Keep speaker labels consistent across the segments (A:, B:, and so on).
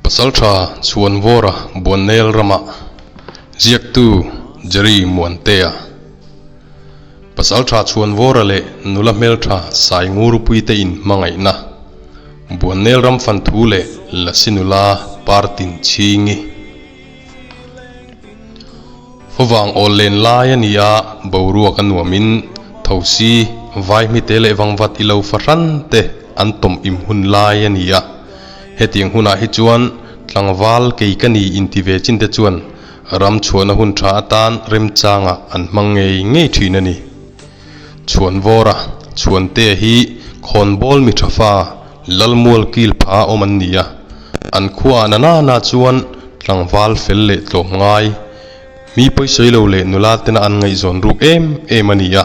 A: Pasaltha Chhuanvawra Buannel ramah ziaktu Jerry Muantea Pasaltha Chhuanvawra leh nula hmeltha Saingurpuite in hmangaihna Buannel ram fan thu leh Lasi nula Partin Chhingi Favang awl len lai a ni a, boruak a nuamin thosi, vaihmite leh vangvat i lo fahran te an tawm im hun lai a ni a. Hetiang hunah hi chuan tlangval kei ka ni inti ve chin te chuan ram chhuahna hun tha atan remchangah an hmang ngei ngei thin a ni. Chhuanvawra, Chhuantea hi khawnbawl mi tha fa Lalmual kil pha awm an ni a, an khua ah nana chuan tlangval fel leh tlawm ngai, mi pawisawi lo leh nula tena an ngaihzawn ruk em em a ni a,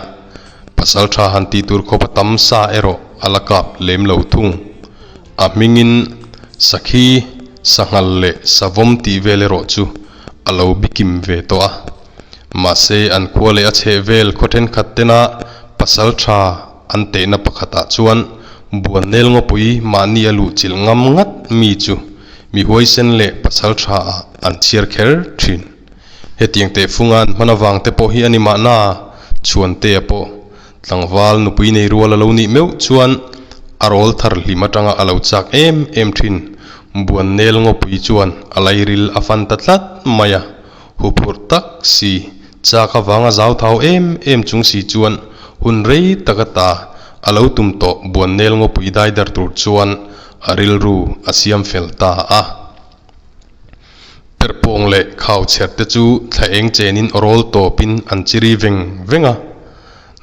A: pasal tha han tih tur khawp a tam sa erawh a la kap lem lo thung. A hmingin Sakhi, Sanghal leh Savawm tih vel erawh chu a lo bikim ve tawh a. Mahse an khua leh a chheh vel khaw thenkhat tena pasal tha an tehna pakhatah chuan Buannel ngawpui mahni a luh chilh ngam ngat mi chu mi huaisen leh pasal tha ah an chhiar kher thin. Hetiang tehfunga an hman avang te pawh hi a ni mahna Chhuantea pawh tlangval nupui nei rual a lo nih meuh chuan a rawl thar hlim atanga a lo chak em em thin. Buannel ngawpui chuan a lairil a fan ta tlat mai a. Huphurh tak si, chak avanga zau thau em em chung si chuan hun rei tak ata a lo tum tawh Buannel ngawpui daidar tur chuan a rilru a siam fel ta a. Perhpawng leh khau chher te chu thla eng chenin rawl tawpin an chiri veng veng a.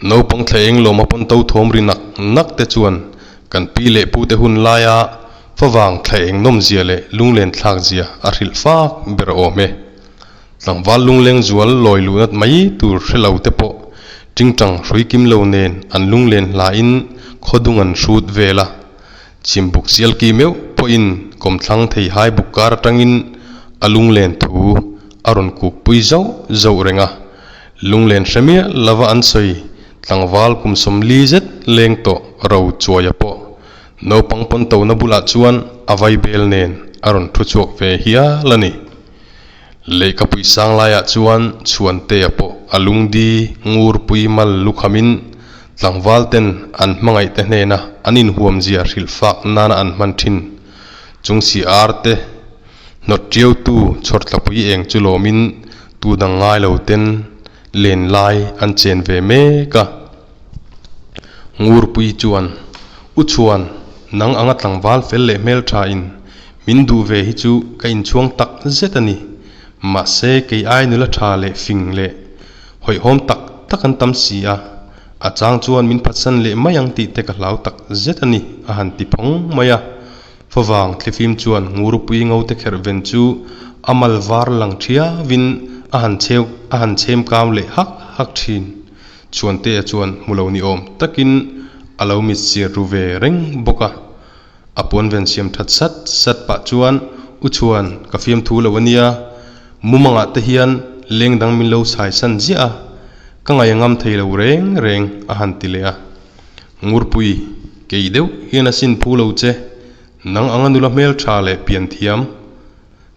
A: Naupang thla eng lawma pawn to thawm ri nak nak te chuan kan pi leh pu te hun laia favang thla eng nawm zia leh lunglen thlak zia a hrilh fak ber awm e. Tlangval lungleng zual lawi luh nat mai tur hre lo te pawh tingtang hrui kim lo nen an lunglen hlain khawdung an hrut vel a. Chhimbuk sial ki meuh pawhin kawmthlang thei hai buk kar atangin a lunglen thu a rawn kukpui zauh zauh reng a. Lunglen hre miah lova an sawi tlangval kum 40 zet leng tawh ro chuaia pawh naupang pawn tona bulah chuan a vaibel nen a rawn thu chhuak ve hial a ni. Lehkhapui sang laiah chuan Chhuantea pawh a lungdi ngurpui mal lukhamin tlangval ten an hmangaih te hnena an inhuam zia hrilh fak nana an hman thin chung si ar te Hnawt tiautu chhawrtlapui eng chu lawmin tu dang ngai lo ten len lai an chen ve mek a. Ngurpui chuan, U Chhuan, nang anga tlangval fel leh hmeltha in min duh ve hi chu ka inchhuang tak zet a ni. Mahse kei ai nula tha leh fing leh hawihhawm tak tak an tam si a, a chang chuan min phatsan leh mai ang tih te ka hlau tak zet a ni a han ti phawng mai a. Favang thlifim chuan Ngurupui ngote kherh ven chu a mal var lang thiavin a han cheu a han chhem kau leh hak hak thin. Chhuantea chuan hmu lo ni awm takin a lo mit sir ru ve reng bawk a. A puan ven siam that sat sat pah chuan U Chhuan ka fiamthu lo a nia, mumangah te hian leng dang min lo chhai san ziah a, ka ngaih a ngam thei lo reng reng a han ti leh a. Ngurpui, kei deuh hian a sin phu lo che, nang anga nula hmel tha leh pian thiam,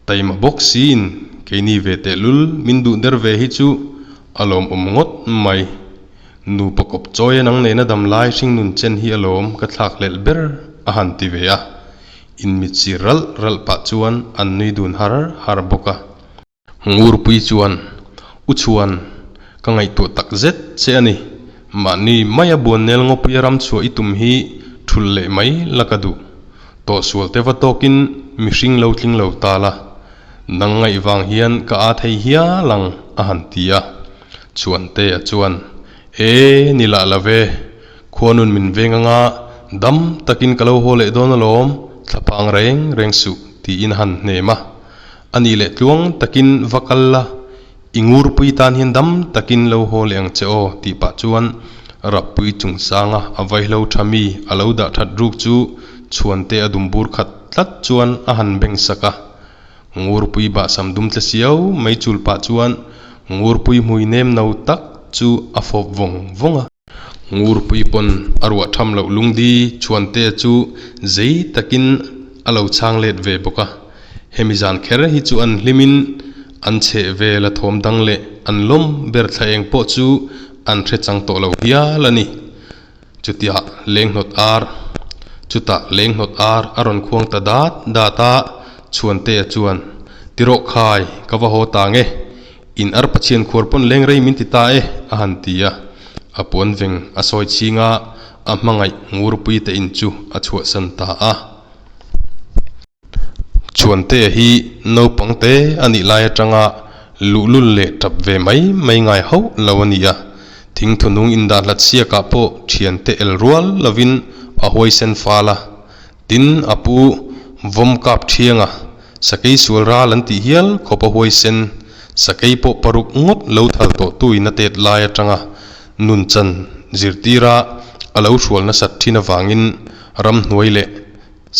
A: taima bawk siin keini ve tehlul min duh der ve hi chu a lawmawm ngawt mai. Nupa kawp chawi a nang nena dam lai hringnun chen hi alawm ka thlak hlelh ber a han ti ve a, inmitsir ralh ralh pah chuan an nui dun har har bawk a. Ngurpui chuan, U Chhuan, ka ngaihtuah tak zet che a ni. Mahni maia Buannel ngawpuia ram chhuah i tum hi thulh leh mai la ka duh. Tawhsual te va tawkin mihring lo tling lo ta la. Nang ngaih vang hian ka aa thei hial ang, a han ti a. Chhuantea chuan, E, ni lah lo ve. Khuanun min veng anga dam takin ka lo haw leh dawn alawm, thlaphang reng reng suh, tiin a han hnem a. A nih leh tluang takin va kal la, i ngurpui tan hian dam takin lo haw leh ang che aw tih pah chuan Rappui chungchanga a vaihlo tha mi a lo dah that ruk chu chhuante a dum bur khat tlat chuan a han beng sak a. Ngurpui bahsam dum tle siau mai chul pah chuan ngurpui hmui nem no tak chu a fawp vawng vawng a. Ngurpui pawn a ruah tham loh lungdi chhuante chu zei takin a lo chhang let ve bawk a. Hemi zan kher hi chu an hlimin an chheh vel a thawm dang leh an lawm ber thla eng pawh chu an hre chang tawh lo hial a ni. Chutia lenghnawt ar, chutah lenghnawt ar a rawn khuang ta dat dat a, Chhuantea chuan, Tirawh khai, ka va haw ta nge, in ar Pathian khuar pawn leng rei min ti ta e, a han ti a. A puan veng a sawi chhing a, a hmangaih ngurpui te in chu a chhuahsan ta a. Chhuantea hi naupang te a nih lai atanga luhlul leh tap ve mai mai ngai hauh lo a ni a, thingthunung indah hlat siakah pawh thiante el rual lovin a huaisen fal a, tin a pu vawm kap thianga sakei sual ral an tih hial khawp a huaisen, sakei pawh paruk ngawt lo thal tawh tuin a tet lai atanga nunchan zirtira a lo hrual nasat thin avangin ramhnuai leh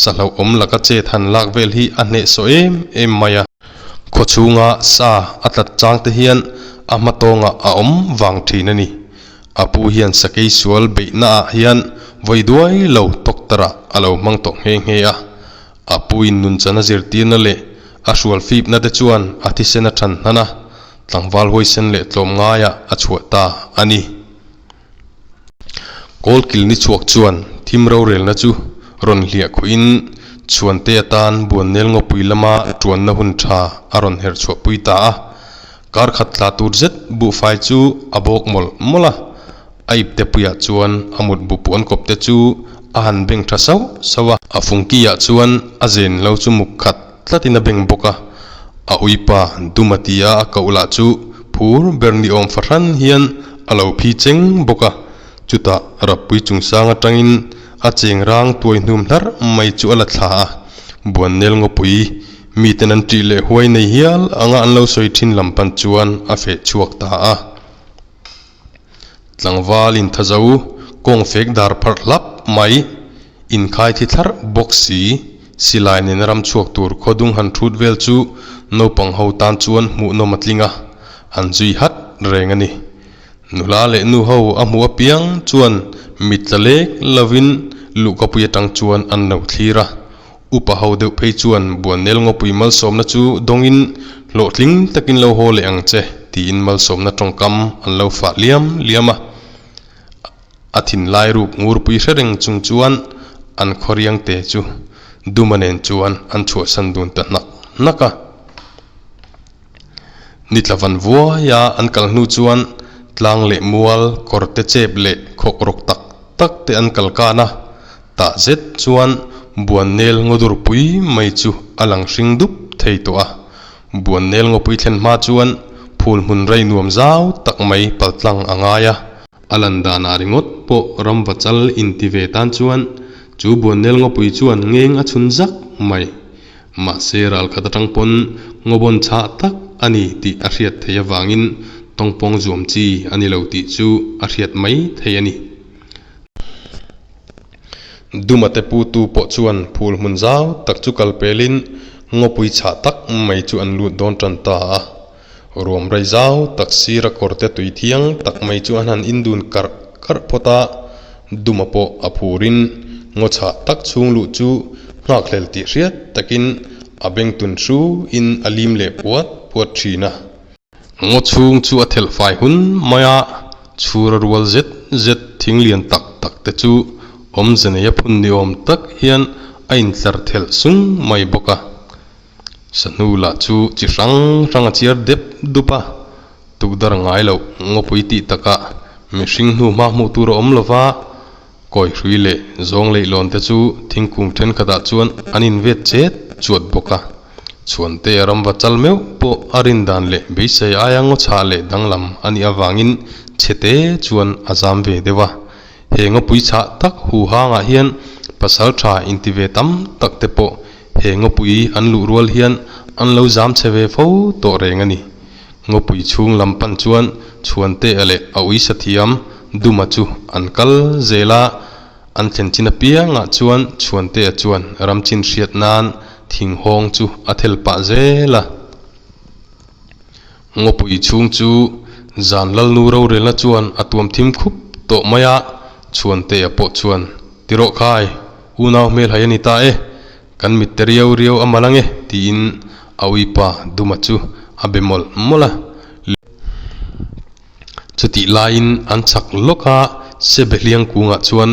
A: Sa hlauhawm laka chet han lak vel hi a hnehsawh em em mai a. Khaw chhunga sa a tlat chang te hian a hma tawngah a awm vang thin a ni. A pu hian sakei sual beihna ah hian vawi duai lo doctor ah a lo hmang tawh nghe nghe a. A pu in nunchana zirtirna leh a hrual fipna te chuan a thisen a than hnan a, tlangval huaisen leh tlawmngaiah a chhuah ta a ni. Kawlkil ni chhuak chuan thim rorelna chu rawn hliah khuhin Chhuante atan Buannel ngawpui lama tuanna hun tha a rawn herh chhuahpui ta a. Kar khat tla tur zet buhfai chu a bawk mawlh mawlh a, a ipte puiah chuan a mutbu puan kawp te chu a han beng tha sauh sauh a. A fungki ah chuan a zen lo chu muk khat tlatin a beng bawk a, a uipa duma tia a koh lah chu phur ber ni awm fahran hian a lo phi cheng bawk a, chutah Rappui chungsang atangin a cheng rang tuai hnum hlar mai chu a la thla a, Buannel ngawpui miten an ṭih leh huai nei hial anga an lo sawi ṭhin lam pan chuan a feh chhuak ta a. Tlangval inthazo kawng fek dar pharh hlap mai, inkhai thi thlarh bawk si, silai nena ram chhuak tur khawdung han thut vel chu naupang ho tan chuan hmuhnawm a tling a, an zui hat reng a ni. Nula leh nu ho a hmuh apiang chuan mit tla lek lovin luhkapui atang chuan an lo thlir a, Upa ho deuh phei chuan Buannel ngawpui malsawmna chu dawngin hlawhtling takin lo haw leh ang che tiin malsawmna tawngkam an lo fah liam liam a. A thinlai rup ngurpui hre reng chung chuan an khawriang te chu Duma nen chuan an chhuahsan dun ta hnak hnak a. Ni tla van vuaia an kal hnu chuan tlang leh mual kawr te chep leh khawk rawk tak tak te an kal kan a, tah zet chuan Buannel ngawdur pui mai chu a lang hring dup thei tawh a. Buannel ngawpui thlen hma chuan phul hmun rei nuam zau tak mai paltlang a ngai a. A lan danah ringawt pawh ramva chal inti ve tan chuan chu Buannel ngawpui chuan ngeng a chhun zak mai. Mahse ralkhat atang pawn ngawbawn chhah tak a ni tih a hriat theih avangin tawngpawng zuam chi a ni lo tih chu a hriat mai thei a ni. Dumate putu pawh chuan phul hmun zau tak chu kal pelin ngawpui chhah tak mai chu an lut dawn tan ta a. Ruam rei zau tak sira kawrte tui thiang tak mai chu an han indun karh karh phawt a, Duma pawh a phurin ngaw chhah tak chhung luh chu nghakhlel tih hriat takin a beng tun hru in a lim leh puat puat thin a. Ngaw chhung chu a thelh fai hun mai a, chhura rual zet zet thing lian tak tak te chu awmze nei a phun ni awm tak hian a intlar thelh sung mai bawk a. Sahnu lah chu chi hrang hrang a chiar dep dup a, tukdar ngai loh ngawpui tih takah mihring hnu hma hmuh tur a awm lo va, kawi hrui leh zawng leihlawn te chu thingkung thenkhatah chuan an invet chet chuat bawk a. Chhuante a ramva chal meuh pawh a rin dan leh beisei aia ngaw chhah leh danglam a nih avangin chhete chuan a zam ve deuh a. He ngawpui chhah tak hu hangah hian pasal tha inti ve tam tak te pawh He ngawpui an luh rual hian an lo zam chhe ve fo tawh reng a ni. Ngawpui chhung lam pan chuan Chhuantea leh a uisa thiam Duma chu an kal zel a, an thlen chin apiangah chuan Chhuantea chuan ramchin hriat nan thinghawng chu a thel pah zel a. Ngawpui chhung chu zan Lalnu rorelna chuan a tuam thim khup tawh mai a, Chhuantea pawh chuan, Tirawh khai, unau hmelhai a ni ta e, kan mitte riau riau a mal ange. tiin a uipa Duma chu a be mawlh mawlh a. Chutih laiin an chak lawk a, Sebe hliang kungah chuan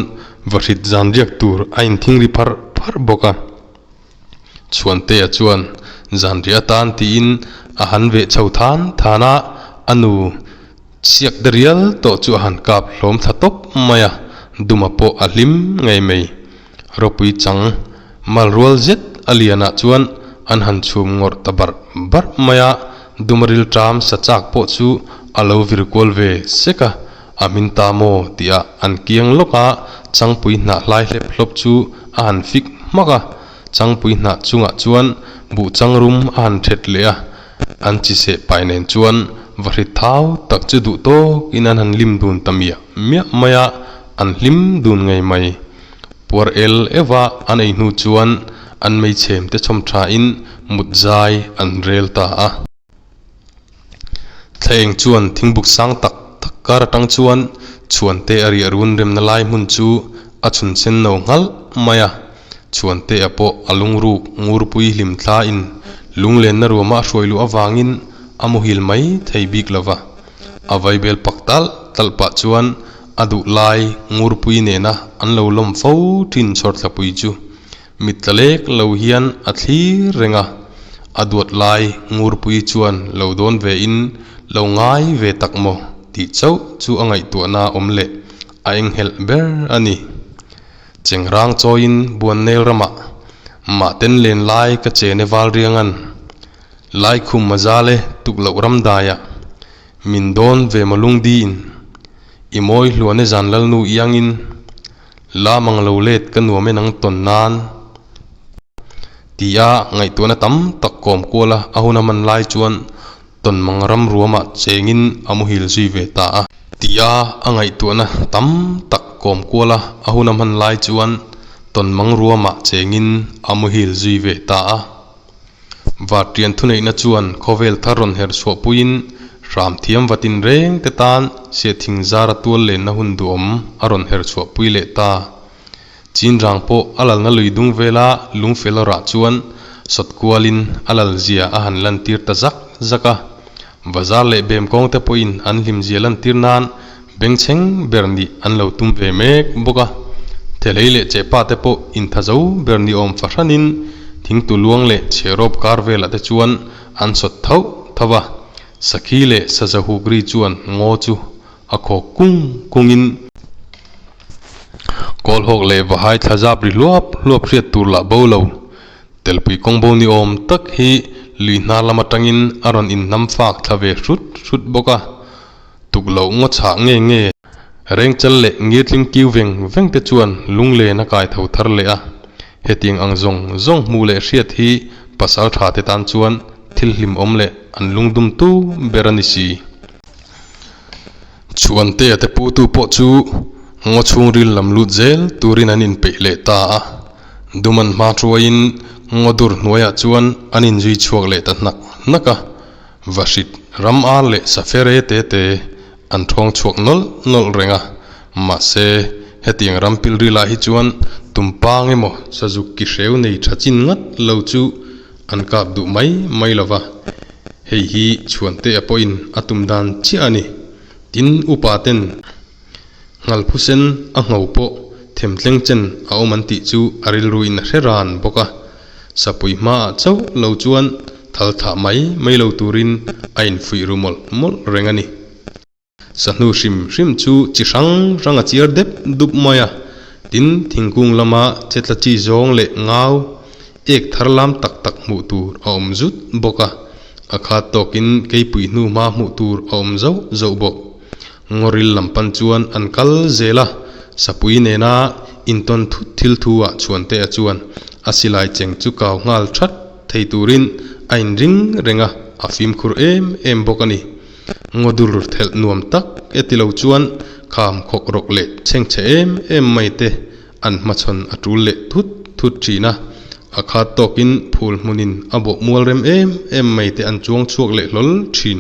A: vahrit zan riak tur a inthing ri pharh pharh bawk a. Chhuantea chuan zanriah atan tiin a han veh chho than than a, a nu chhiak te rial tawh chu a han kap hlawm thla tawp mai a, Duma pawh a hlim ngei mai. Ropui chang mal rual zet a lianah chuan an han chhum ngawrh ta barh barh mai a, Duma rilṭam sa chak pawh chu a lo vir kual ve sek a, A hmin ta maw? tih-ah an kiang lawk a, Changpui hnah hlai hlep hlawp chu a han fik hmak a, Changpui hnah chungah chuan buh changrum a han thet leh a, an chi seh pai nen chuan va hrit thau tak chu duh tawkin an han lim dun ta miah miah mai a, an hlim dun ngei mai. Puar el euh a an ei hnu chuan an meichhem te chhawm thain mut zai an rel ta a. Thlaeng chuan thingbuk sang tak tak kar atang chuan Chhuante a riah run remna lai hmun chu a chhun sen no nghalh mai a. Chhuantea pawh a lungruk ngurpui hlim thlain lunglenna ruama a hruai luh avangin a muhil mai thei bik lo va. A vaibel pak talh talh pah chuan a duh lai ngurpui nena an lo lawm fo thin chhawrthlapui chu Mit tla lek lo hian a thlir reng a, a duat lai Ngurpui chuan lo dawn ve in lo ngai ve tak maw tih chauh chu a ngaihtuahna awm leh a enghelh ber a ni. Chengrang chawiin Buannel ramah mahten len lai ka chene val riangan Laikhum a zal e tuk loh ram daiah min dawn ve maw lungdiin i mawi hluane zan lalnu iangin La mang lo let ka nuam en ang tawn nan tia ngaihtuahna tam tak kawm kual a, a hun a hman lai chuan tawn mang ram ruamah chengin a muhil zui ve ta a. Tia a ngaihtuahna tam tak kawm kual a, a hun a hman lai chuan tawn mang ruamah chengin a muhil zui ve ta a. Vartian thuneihna chuan khawvel thar rawn herh chhuah puiin hram thiam vatin reng te tan siahthing zara tual lenna hun duhawm a rawn herh chhuah pui leh ta. Chinrang pawh a lalna lui dung vela lungfel awrah chuan sawt kualin a lal zia a han lantir ta zak zak a. Bazar leh bemkawng te pawhin an hlimzia lantir nan Bengchheng ber nih an lo tum ve mek bawk a, Thelei leh Chepa te pawh intha zo ber ni awm fahranin thingtu luang leh chherawp kar velah te chuan an sawt thauh thauh a, Sakhi leh Sazahuk ri chuan ngaw chu a khawk kung kungin Kawlhawk leh Vahai thlazap ri hluap hluap hriat tur lah bo lo. Telpui kawngbo ni awm tak hi lui hnar lam atangin a rawn inhnam fak thla ve hrut hrut bawk a. Tuk loh ngaw chhah nge nge. Rengchal leh ngirtling kiu veng veng te chuan lunglen a kai tho thar leh a. Hetiang ang zawng zawng hmuh leh hriat hi pasal tha te tan chuan thil hlimawm leh an lungdum tu ber a ni si. Chhuantea te putu pawh chu ngaw chhungril lam lut zel turin an inpeih leh ta a. Duman hma hruaiin ngaw dur hnuaiah chuan an inzui chhuak leh ta hnak hnak a. Vahrit ram ar leh safere te te an thawng chhuak nawlh nawlh reng a, mahse hetiang ram pilrilah hi chuan tumpang emaw sazuk ki hreu nei tha chin ngat lo chu an kap duh mai mai lo va, hei hi Chhuantea pawhin a tum dan chiah a ni. Tin, upa ten Nghalphusen a ngho pawh themtleng chen a awm an tih chu a rilruin a hre ran bawk a. Sapui hmaah chauh lo chuan thal thah mai mai lo turin a infuih ru mawlh mawlh reng a ni. Sahnu hrim hrim chu chi hrang hrang a chiar dep dup mai a, tin thingkung lama che tla chi zawng leh ngau ek thar lam tak tak hmuh tur a awm zut bawk a, a khat tawkin keipui hnu hma hmuh tur a awm zauh zauh bawk. Ngawril lam pan chuan an kal zel a, Sapui nena intawn thut thil thu ah Chhuantea chuan a silai cheng chu kau nghal that thei turin a inring reng a, a fimkhur em em bawk a ni. Ngawdur thelh nuam tak e ti lo chuan kham khawk rawk leh chhengchhe em em mai te an hmachhawn a tul leh thut thut thin a, a khat tawkin phul hmunin a bawh mual rem em em mai te an chuang chhuak leh hlawl thin.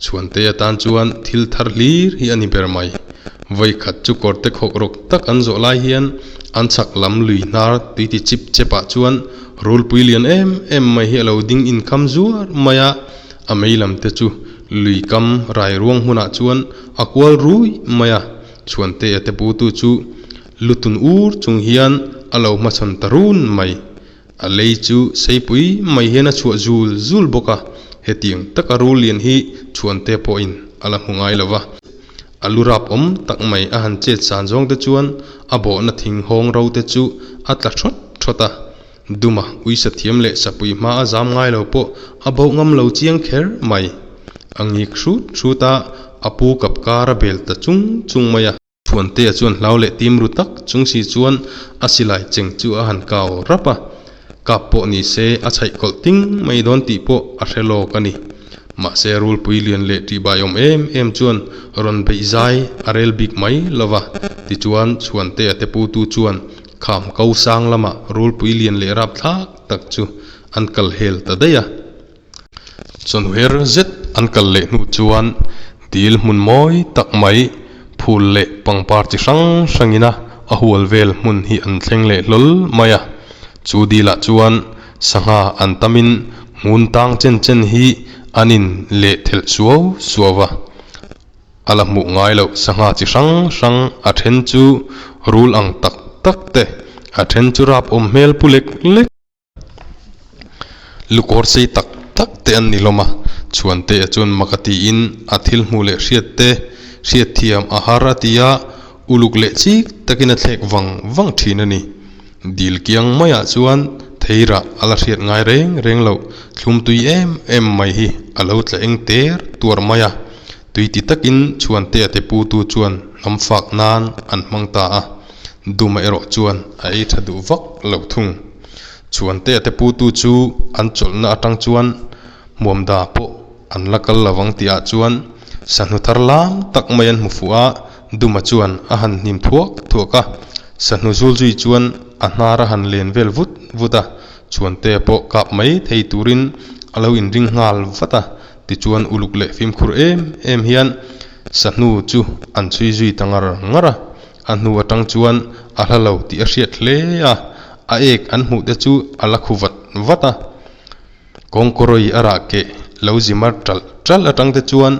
A: Chhuante atan chuan thil thar hlir hi a ni ber mai. Vawi khat chu kawrte khawk rawk tak an zawh lai hian an chhak lam lui hnar tui ti chip chep ah chuan rulpui lian em em mai hi a lo ding inkham zuar mai a, a mei lam te chu lui kam rai ruang hmunah chuan a kual rui mai a, Chhuantea te putu chu lutun ur chung hian a lo hmachhawn ta run mai. A lei chu seipui mai hian a chhuah zul zul bawk a, hetiang taka rul lian hi Chhuante pawhin a la hmu ngai lo va. A lu rap awm tak mai a han chet san zawng te chuan a bawhna thing hawng ro te chu a tla thawt thawt a. Duma uisa thiam leh sapui hma a zam ngai lo pawh a boh ngam lo chiang kher mai. A ngik hrut hrut a, a pu kap kar a bel ta chung chung mai a. Chhuantea chuan hlau leh tim ru tak chung si chuan a silai cheng chu a han kau rap a, kap pawh ni se a chhaih kawlh ting mai dawn tih pawh a hre lawk a ni. Mahse rulpui lian leh tihbai awm em em chuan rawn beih zai a rel bik mai lo va, tichuan Chhuantea te putu chuan kham ko sang lamah rulpui lian leh rap thlak tak chu an kal hel ta daih a. Chawhnuher zet an kal leh hnu chuan dil hmun mawi tak mai phul leh pangpar chi hrang hrangin a a hual vel hmun hi an thleng leh hlawl mai a. Chu dilah chuan sangha an tamin hmun tang chen chen hi an in leh thelh suau suau va. A la hmuh ngai loh sangha chi hrang hrang a then chu rul ang tak tak te, a then chu rap awm hmel pu lek lek. Lukawr sei tak tak te an ni hlawm a, Chhuantea chuan mak a tiin a thil hmuh leh hriat te hriatthiam a har a ti a, uluk leh chik takin a thlek vang vang thin a ni. Dil kiang maiah chuan theirah a la hriat ngai reng reng loh thlum tui em em mai hi a lo tla eng ter tuar mai a, tui ti takin Chhuantea te putu chuan hnam fak nan an hmang ta a. Duma erawh chuan a ei tha duh vak lo thung. Chhuantea te putu chu an chawlhna atang chuan hmuamda pawh an la kal lovang tihah chuan sahnu thar lam tak mai an hmu fuh a, Duma chuan a han hnim thuak thuak a, sahnu zul zui chuan a hnar a han len vel vut vut a, Chhuantea pawh kap mai thei turin a lo inring nghal vat a, tichuan uluk leh fimkhur em em hian sahnu chu an chhui zui ta ngar ngar a. A hnu atang chuan a hla lo tih a hriat hle a, a ek an hmuh te chu a la khu vat vat a. Kawngkawrawi a rah keh lo zi mar ṭalh ṭalh atang te chuan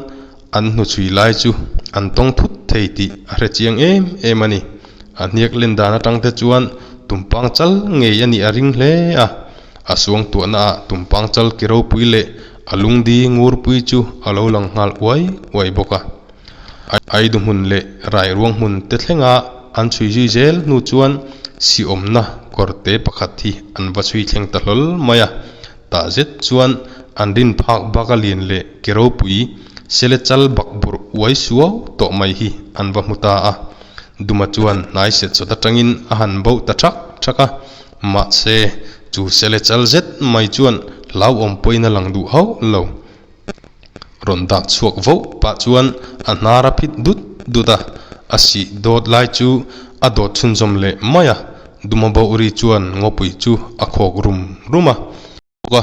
A: an hnuchhui lai chu an tawng thut thei tih a hre chiang em em a ni. A hniak len dan atang te chuan tumpang chal ngei a nih a ring hle a, a suangtuahna ah tumpang chal ki ropui leh a lungdi ngurpui chu a lo lang nghal uai uai bawk a. Aidu hmun leh Rairuang hmun te thlenga an chhui zui zel hnu chuan siawmna kawrte pakhat hi an va chhui thleng ta hlawl mai a. Tah zet chuan an rin phak baka lian leh ke ropui sele chal bak burh uai suau tawh mai hi an va hmu ta a. Duma chuan hnai set sawt atangin a han boh ta thak thak a. Mahse, chu sele chal zet mai chuan hlauhawm pawhin a lang duh hauh lo. Rawn dak chhuak voh pah chuan a hnar a phit dut dut a, a sih dawt lai chu a dawt chhunzawm leh mai a, Duma Bohri chuan ngawpui chu a khawk rum rum a. Bawk a,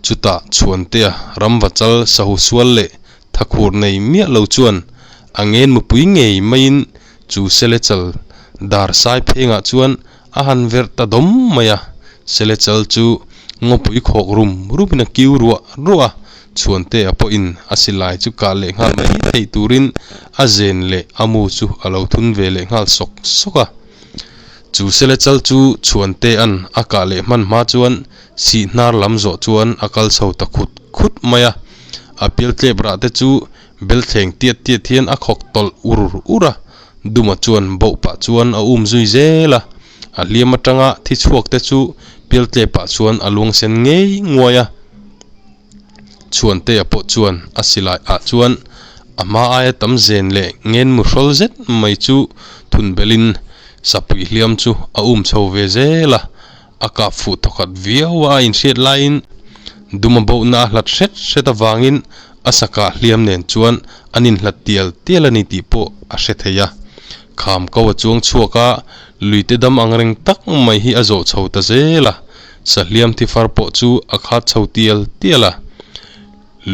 A: chutah Chhuantea ramva chal sahu sual leh thakhur nei miah lo chuan a ngen mupui ngei maiin chu sele chal dar sai phengah chuan A han verh ta dawm mai a, Sele chal chu ngawpui khawk rum rumin a kiu ruah ruah a, Chhuantea pawhin a silai chu kah leh nghal mai theih turin a zen leh a mu chu a lo thun ve leh nghal sawk sawk a. Chu Sele chal chu Chhuantea'n a kah leh hman hma chuan sih hnar lam zawh chuan a kal chho ta khut khut mai a, a pialtlep rah te chu belthleng tiat tiat hian a khawk tawlh ur ur a, Duma chuan boh pah chuan a um zui zel a, a hliam atanga thi chhuak te chu pialtle pah chuan a luang sen ngei nguai a. Chhuantea pawh chuan a silai ah chuan a hma aia tam zen leh ngen mu hrawl zet mai chu thun belhin sapui hliam chu a um chho ve zel a, a kap fuh thawkhat viau a a inhriat laiin Duma bohna a hlat hret hret avangin a sakah hliam nen chuan an inhlat tial tial a ni tih pawh a hre thei a. Kham ko a chuang chhuak a, luite dam ang reng tak mai hi a zawh chho ta zel a, sahliam thi far pawh chu a khat chho tial tial a.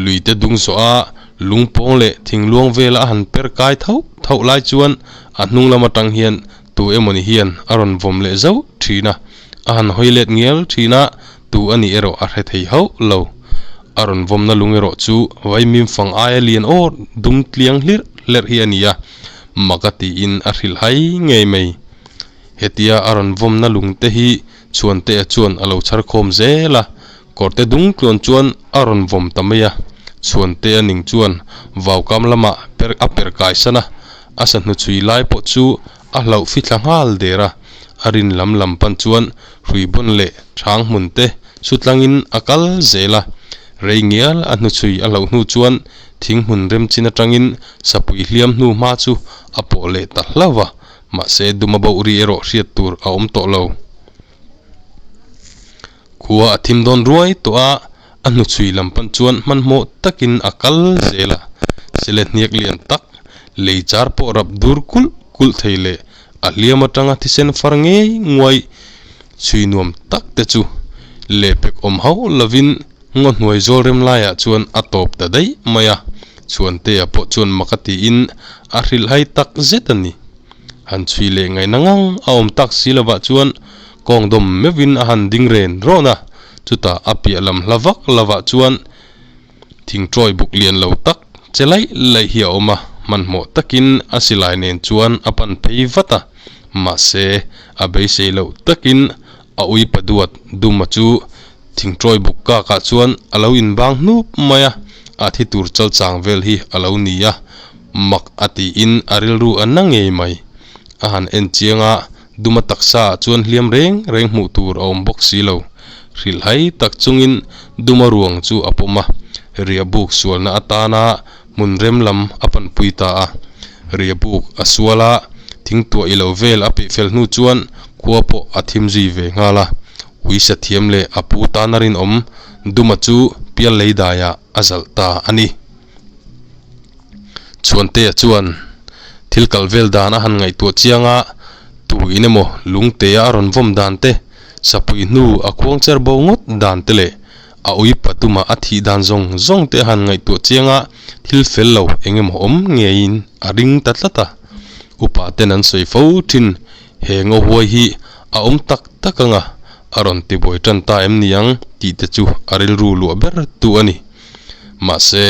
A: Luite dung zawh a, Lungpawng leh thingluang vela a han per kai thauh thauh lai chuan a hnung lam atang hian tu emawni hian a rawn vawm leh zauh thin a, a han hawi let ngial thin a, tu a nih erawh a hre thei hauh lo. A rawn vawmna lung erawh chu vaimim fang aia lian awr dum tliang hlir hlerh hi a ni a, mak a tiin a hrilh hai ngei mai. Hetia a rawn vawmna lung te hi Chhuantea chuan a lo chhar khawm zel a, kawrte dung tluan chuan a rawn vawm ta mai a. Chhuantea ning chuan vaukam lamah per a per kai san a, a sahnu chhui lai pawh chu a hlauh fithla nghal der a. A rin lam lam pan chuan hrui bawn leh thang hmun te su tlangin a kal zel a. Rei ngial a hnuchhui a hlauh hnu chuan thing hmun remchin atangin sapui hliam hnu hma chu a pawh leh ta hlauh a. Mahse duma boh ri erawh hriat tur a awm tawh lo. Khua a thim dawn ruai tawh a, a hnuchhui lam pan chuan hmanhmawh takin a kal zel a. Sele hniak lian tak, lei char pawh rap dur kulh kulh thei leh a hliam atanga thisen far ngei nguai chhui nuam tak te chu lehpek awm hauh lovin ngaw hnuai zawl rem laiah chuan a tawp ta daih mai a. Chhuantea pawh chuan mak a tiin a hrilhhai tak zet a ni. Han chhui leh ngaihna ngang a awm tak si lovah chuan kawng dawm meuhin a han ding ren rawn a, chutah a piah lam hla vak lovah chuan thingṭawi buk lian lo tak che laih laih hi a awm a, hmanhmawh takin a silai nen chuan a pan phei vat a, mahse a beisei loh takin a uipa duat Duma chu Thingṭawi buk kakah chuan a lo inbang hnup mai a, a thi tur chal chang vel hi a lo ni a, mak a tiin a rilru a na ngei mai. A han en chiang a, duma taksa ah chuan hliam reng reng hmuh tur a awm bawk si lo. Hrilhhai tak chungin duma ruang chu a pawm a, riahbuk sualna atana hmun rem lam a panpui ta a. Riahbuk a sual a, thingtuah i lo vel a peih fel hnu chuan khua pawh a thim zui ve nghal a. Uisa thiam leh a pu tana rinawm Duma chu pial lei daiah a zalh ta a ni. Chhuantea chuan thil kal vel dan a han ngaihtuah chiang a, tu in emaw lungtea a rawn vawm dan te, sapui hnu a khuang cher bo ngawt dan te leh a ui patuma a thih dan zawng zawng te a han ngaihtuah chiang a, thil fel lo eng emaw awm ngeiin a ring ta tlat a. Upa ten an sawi fo thin He ngaw huai hi a awm tak tak anga a rawn ti buai tan ta em ni ang tih te chu a rilru luah ber tu a ni. Mahse,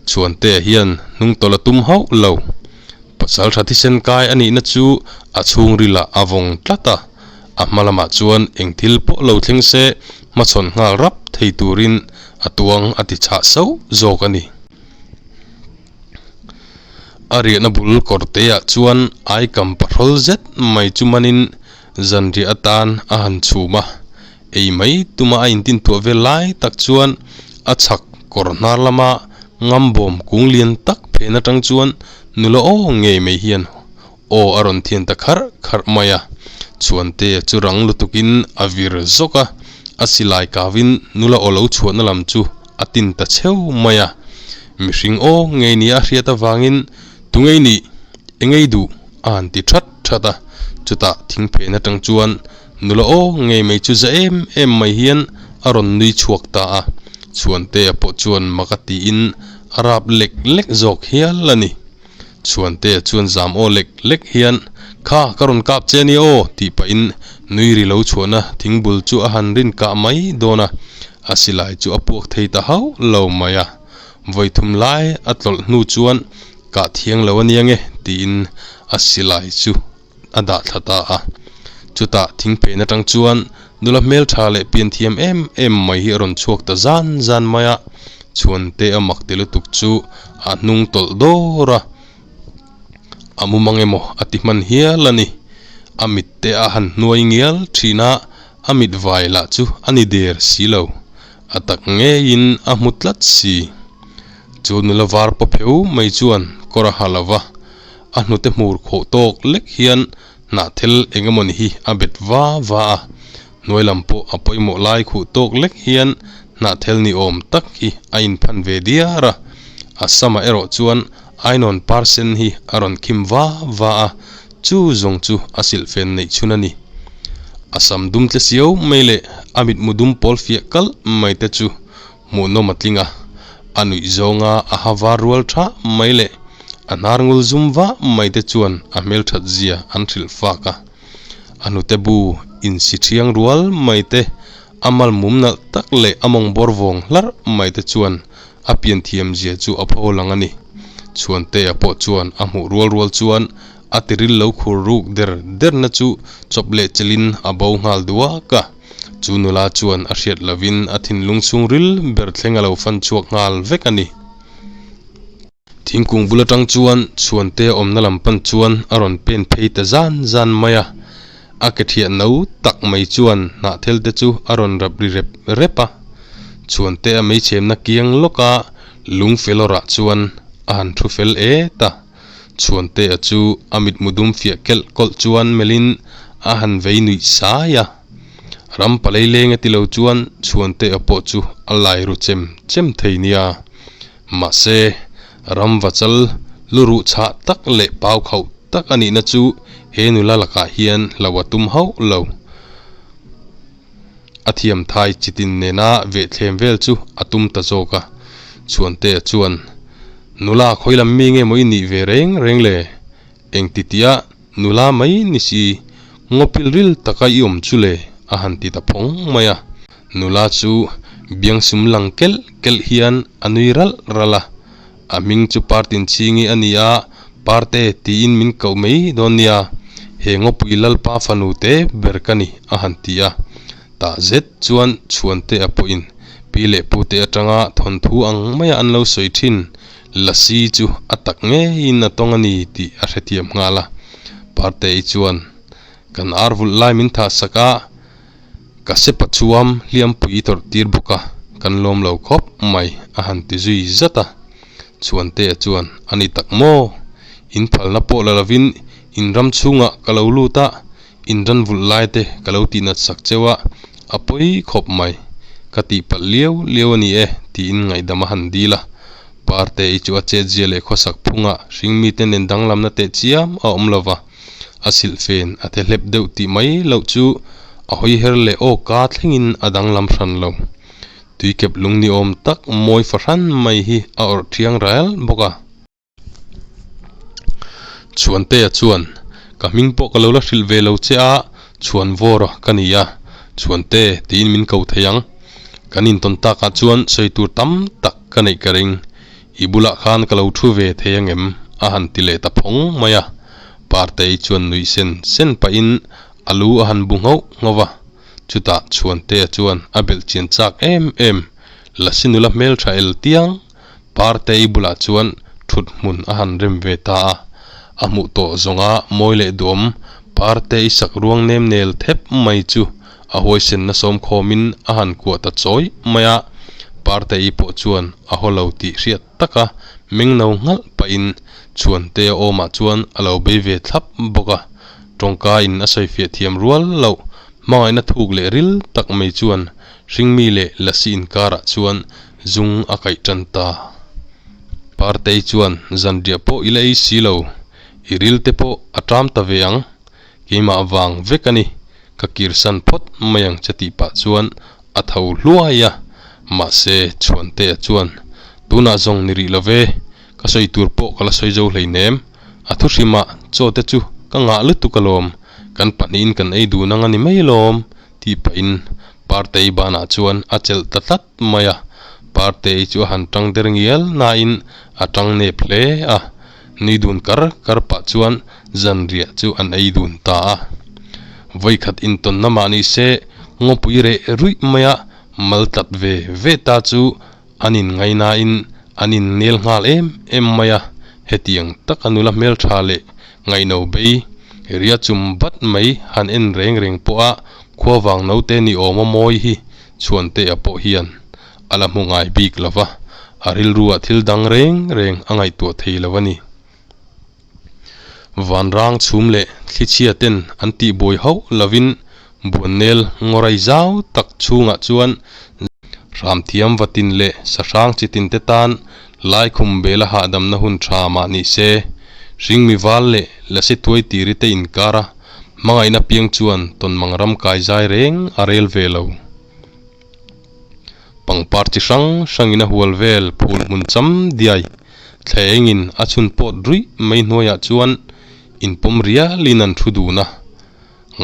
A: Chhuantea hian hnungtawlh a tum hauh lo. Pasal tha thisen kai a nihna chu a chhungrilah a vawng tlat a, a hma lamah chuan eng thil pawh lo thleng se hmachhawn nghal rap thei turin a tuang a ti chhah sauh zawk a ni. A riahna bul kawr te ah chuan aikam pahrawl zet mai chu manin zanriah atan a han chhum a, ei mai tuma a intintuah vel lai tak chuan a chhak kawr hnar lama ngambawm kung lian tak phen atang chuan nula aw ngei mai hian aw a rawn thian ta kharh kharh mai a, Chhuantea chu rang lutukin a vir zawk a, a silai kavin nula aw lo chhuahna lam chu a tin ta cheu mai a, mihring aw ngei nia a hriat avangin tu ngei nih engei duh a han ti that that a, chutah thingphen atang chuan nula aw ngei mai chu za em em mai hian a rawn nui chhuak ta a, Chhuantea pawh chuan mak a tiin a rap lek lek zawk hial a ni. Chhuantea chuan zam aw lek lek hian, Kha, ka rawn kap che ania aw, tih pahin nui ri lo chhuahna thingbul chu a han rin kah mai dawn a, a silai chu a puak thei ta hauh lo mai a. Vawi thum lai a tlawlh hnu chuan, Kah thiang lo ania nge, tiin a silai chu a dah thla ta a. Chutah thingphen atang chuan nula hmeltha leh pianthiam em em mai hi a rawn chhuak ta zan zan mai a, chhuante a mak ti lutuk chu a hnung tawlh dawr a, a mumang emaw a ti hman hial a ni. A mit te a han hnuai ngial thin a, a mit vai lah chu a ni der si lo, a tak ngeiin a hmu tlat si. Chu nula var paw pheu mai chuan kawr a ha lo va. A hnute hmur khawh tawk lek hian hnahthel eng emawni hi a bet va va a, hnuai lam pawh a pawimawh lai khuh tawk lek hian hnahthel ni awm tak hi a inphan ve diar a, a samah erawh chuan ainawn par sen hi a rawn khim va va a, chu zawng chu a silhfen neih chhun a ni. A sam dum tle siau mai leh a mitmu dum pawl fiah kalh mai te chu hmuhnawm a tling a, A nuih zawnga a ha var rual tha mai leh a hnar ngul zum vah mai te chuan a hmelthat zia an hrilh fak a. A hnute bu insi thiang rual mai te, a mal mum nalh tak leh a mawng bawr vawng hlarh mai te chuan a pian thiam zia chu a pho lang a ni. Chhuantea pawh chuan a hmuh rual rual chuan a tiril lo khur ruk der derna chu chawp leh chelin a bo nghal duak a. Chu nula chuan a hriat lovin a thinlung chhungril ber thleng a lo fan chhuak nghal vek a ni. Thingkung bul atang chuan Chhuantea awmna lam pan chuan a rawn pen phei ta zan zan mai a. A ke thiah no tak mai chuan hnahthel te chu a rawn rap ri rep rep a. Chhuantea meichhemna kiang lawka lung fel awrah chuan a han thu fel et a. Chhuantea chu a mitmu dum fiah kelh kawlh chuan melhin a han vei nuih sai a. Ram palei leng a ti lo chuan Chhuantea pawh chu a lai ru chem chem thei nia. Mahse, ramvachal lu ruh chhah tak leh pau khauh tak a nihna chu he nula lakah hian hlo a tum hauh lo. A thiam thai chitin nena vehthlem vel chu a tum ta zawk a. Chhuantea chuan, Nula khawi lam mi nge maw i nih ve reng reng le? Engti tia nula mai ni si, ngawpil ril taka i awm chu le? a han ti ta phawng mai a. Nula chu biangsum lang kelh kelh hian a nui ralh ralh a, A hming chu Partinchhingi a ni a, Parte tiin min koh mai dawn nia, he Ngawpui Lalpa fanu te ber ka ni a han ti a. Tah zet chuan Chhuante a pawhin pi leh pute atanga thawnthu ang maia an lo sawi thin Lasi chu a tak ngeiin a tawng a ni tih a hrethiam nghal a. Parte-i chuan, Kan ar vulh lai min thah sak a, Ka sepa chuam hliampui tawrh tir bawk a, kan lawm lo khawp mai a han ti zui zat a. Chhuantea chuan, A ni tak maw? In phalna pawh la lovin in ram chhungah ka lo lut a, in ran vulh lai te ka lo tihnat sak cheu a, a pawi khawp mai. Ka tihpalh liau liau a ni e, tiin ngaihdam a han dil a. Parte-i chu a chetzia leh khawsak phungah hringmite nen danglamna teh chiam a awm lova. A silhfen a the hlep deuh tih mai loh chu a hawi her leh aw ka thlengin a danglam hran lo. Tuikep lung ni awm tak mawi fahran mai hi a awrh thiang ral bawk a. Chhuantea chuan, Ka hming pawh ka lo la hrilh ve lo che a, Chhuanvawra ka ni a, Chhuante tiin min ko thei ang. Kan intawn takah chuan sawi tur tam tak ka neih ka ring. I bulah khan ka lo thu ve thei angem? a han ti leh ta phawng mai a. Partei chuan nuih sen sen pahin a lu a han bu nghauh nghauh a. Chutah Chhuantea chuan a belh chian chak em em. Lasi nula hmeltha el tiang Partei bulah chuan thut hmun a han rem ve ta a. A hmuh tawh zawnga mawi leh duam Partei sak ruang nem nel thep mai chu A huaisenna sawmkhawmin a han kuah ta chawi mai a, Partei pawh chuan a haw lo tih hriat taka meng no nghalh pahin Chhuantea awmah chuan a lo bei ve thlap bawk a. Tawngka in a sawifiah thiam rual loh hmangaihna thuk leh ril tak mai chuan hringmi leh lasi inkarah chuan zung a kaih tan ta. Partei chuan zanriah pawh i la ei si lo, i ril te pawh a ṭam ta ve ang, keimah vang vek a ni. Ka kirsan phawt mai ang che tih pah chuan a tho hluai a, mahse Chhuantea chuan, Tunah zawng ni rih lo ve, ka sawi tur pawh ka la sawi zo hleinem, a thu hrimah chaw te chu ka ngah lutuk alawm, kan pahnihin kan ei dun ang a ni mai alawm tih pahin Partei banah chuan a chelh ta tlat mai a, Partei chu a han tang der ngial nain a tang nep hle a. Nui dun kar kar pah chuan zanriah chu an ei dun ta a. Vawikhat intawnna mah ni se ngawpui reh ruih maia mal tlat ve ve ta chu an inngainain an innel nghal em em mai a. Hetiang taka nula hmeltha leh ngaihno bei ria chum bat mai han en reng reng pawha khuavang naute ni awma mawi hi Chhuantea pawh hian a la hmu ngai bik lo va, a rilruah thil dang reng reng a ngaihtuah thei lo a ni. Vanrang chhum leh thlichhia ten an tihbuai hauh lovin buannel ngawrai zau tak chhungah chuan hramthiam vatin leh sahrang chitin te tan laikhum bela hahdamna hun tha mah ni se, hringmi val leh lasi tuai tiri te inkara hmangaihna piang chuan tawnmang ram kai zai reng a rel ve lo. Pangpar chi hrang hrangin a hual vel phul hmun cham diai thlengin a chhun pawt ruih mai hnuaiah chuan inpawm rialin an thu dun a,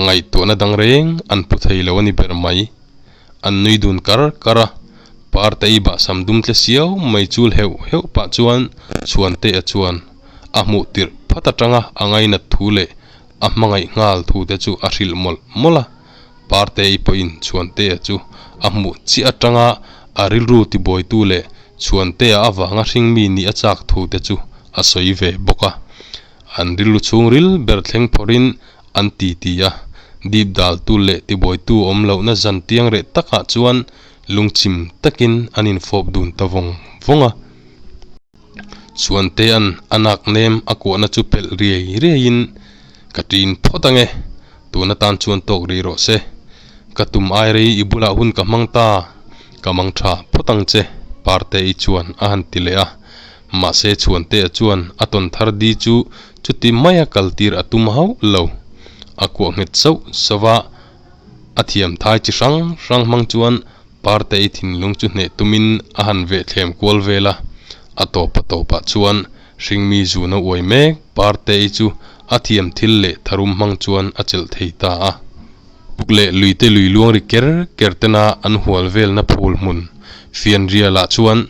A: ngaihtuahna dang reng an pu thei lo a ni ber mai. An nui dun kar kar a, Partei bahsam dum tle siau mai chul heuh heuh pah chuan Chhuantea chuan a hmuh tirh phat atanga a ngainat thu leh a hmangaih nghal thu te chu a hrilh mawlh mawlh a. Partei pawhin Chhuantea chu a hmuh chiah atanga a rilru tibuaitu leh Chhuantea avanga hringmi nih a chak thu te chu a sawi ve bawk a. An rilru chhungril ber thleng phawrhin an ti ti a, dip daltu leh tibuaitu awm lohna zan tiang reh takah chuan lungchim takin an infawp dun ta vawng vawng a. Chhuantea'n a nak nem a kuahna chu pelh riai riaiin, Ka ṭin phawt ange, tun atan chuan tawk rih rawh se. Ka tum ai rei i bulah hun ka hmang ta, ka mang ṭha phawt ang che, Partei chuan a han ti leh a. Mahse Chhuantea chuan a tawn thar di chu chuti maia kaltir a tum hauh lo. A kuah nghet sauh sauh a, a thiam thai chi hrang hrang hmang chuan Partei thinlung chu hneh tumin a han vehthlem kual vel a. A tawpa tawpah chuan hringmi zuna uai mek Partei chu a thiam thil leh tharum hmang chuan a chelh thei ta a. Buk leh luite lui luang ri ker ker tena an hual velna phul hmun fianrialah chuan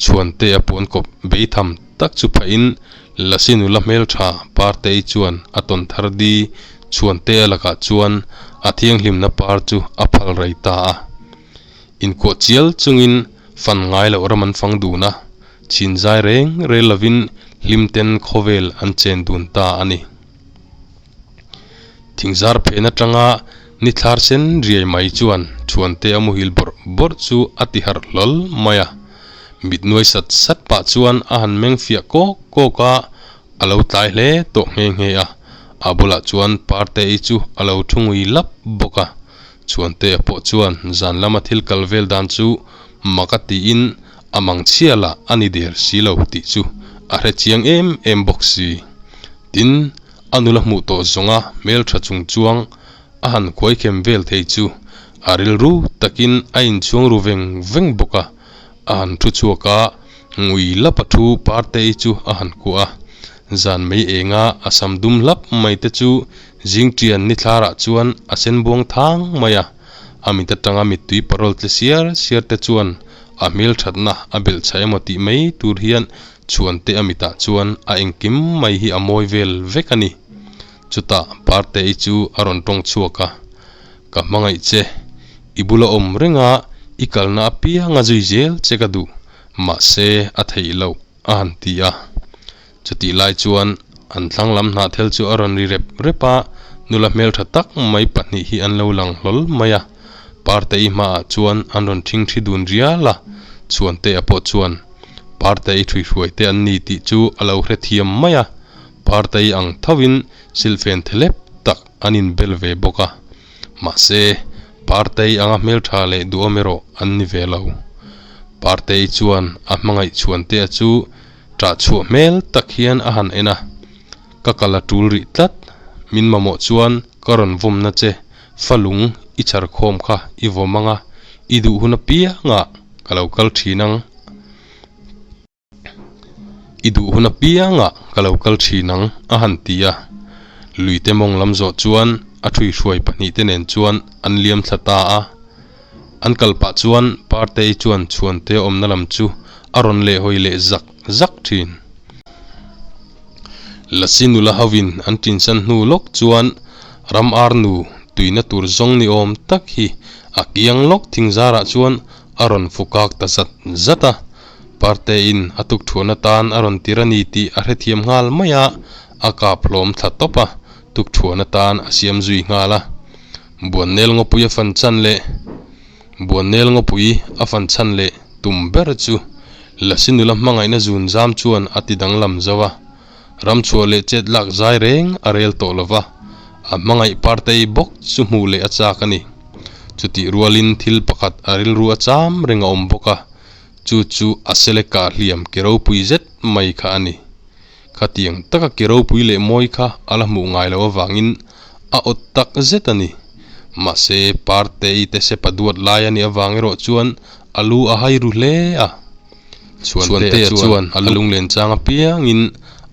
A: Chhuante a puan kawp beitham tak chu phahin Lasi nula hmeltha Partei chuan a tawn thar di Chhuante a lakah chuan a thianghlimna par chu a phal rei ta a. Inkuah chial chungin fan ngai loh ram an fang dun a, chhinzai reng rel lovin hlimten khawvel an chen dun ta a ni. Thingzar phen atanga ni thlar sen riai mai chuan Chhuante a muhil bawrh bawrh chu a ti harh hlawl mai a. Mit nuai sat sat pah chuan a han meng fiah kawk kawk a, a lo tlai hle tawh nghe nghe a. A bulah chuan Partei chu a lo thu ngui lap bawk a. Chhuantea pawh chuan zan lama thil kal vel dan chu mak a tiin a mang chhia lah a ni der si lo tih chu a hre chiang em em bawk si. Tin, a nula hmuh tawh zawnga hmeltha chung chuang a han khuaikhem vel thei chu a rilru takin a inchhuang ru veng veng bawk a, a han thu chhuak a, ngui lap a thu Partei chu a han kuah a. Zan mei enga a sam dum hlap mai te chu zingṭian ni thlarah chuan a sen buang thang mai a, a mit atanga mittui parawl tle siar siar te chuan a hmelthatna a belhchhah emaw tih mai tur hian Chhuante a mitah chuan a engkim mai hi a mawi vel vek a ni. Chutah Partei chu a rawn tawng chhuak a, Ka hmangaih che, i bula awm renga i kalna apianga zui zel che ka duh, mahse a theih loh a han ti a. Chutih lai chuan an thlang lam hnahthel chu a rawn ri rep rep a, nula hmeltha tak mai pahnih hi an lo lang hlawl mai a. Partei hmaah chuan an rawn thingthi dun rial a, Chhuantea pawh chuan Partei ṭhuihruai te an ni tih chu a lo hrethiam mai a, Partei ang thovin silhfen thelep tak an inbel ve bawk a, mahse Partei anga hmelṭha leh duhawm erawh an ni ve lo. Partei chuan a hmangaih chhuantea chu ṭah chhuah hmel tak hian a han en a, Ka kal a ṭul rih tlat, min mamawh chuan ka rawn vawmna che Fa lung i char khawm kha i vawm ang a, i duh hun apiangah ka lo kal thin ang. I duh hun apiangah ka lo kal thin ang a han ti a. Luite mawng lam zawh chuan a ṭhuihruai pahnihte nen chuan an liam thla ta a. An kal pah chuan Partei chuan Chhuante awmna lam chu a rawn lehhawi leh zak zak thin. Lasi nula hovin an tinsan hnu lawk chuan ram ar nu tuina tur zawng ni awm tak hi a kiang lawk thing zarah chuan a rawn fu kak ta zat zat a. Parteiin a tukthuan atan a rawn tir a ni tih a hrethiam nghal mai a, a kap hlawm thla tawp a, tukthuan atan a siam zui nghal a. Buannel ngawpui a fan chan leh Buannel ngawpui a fan chhan leh tum ber chu Lasi nula hmangaihna zun zam chuan a ti danglam zo a, ramchhuah leh chet lak zai reng a rel tawh lo va, a hmangaih partei bawk chu hmuh leh a chak a ni. Chutih rualin thil pakhat a rilru a cham reng a awm bawk a, chu chu a seleka hliam ke ropui zet mai kha a ni. Khatiang taka ke ropui leh mawi kha a la hmuh ngai loh avangin a awt tak zet a ni. Mahse, Partei te sepa duat lai a nih avang erawh chuan A lu a hai ru hle a. Chhuantea chuan a lunglen chang apiangin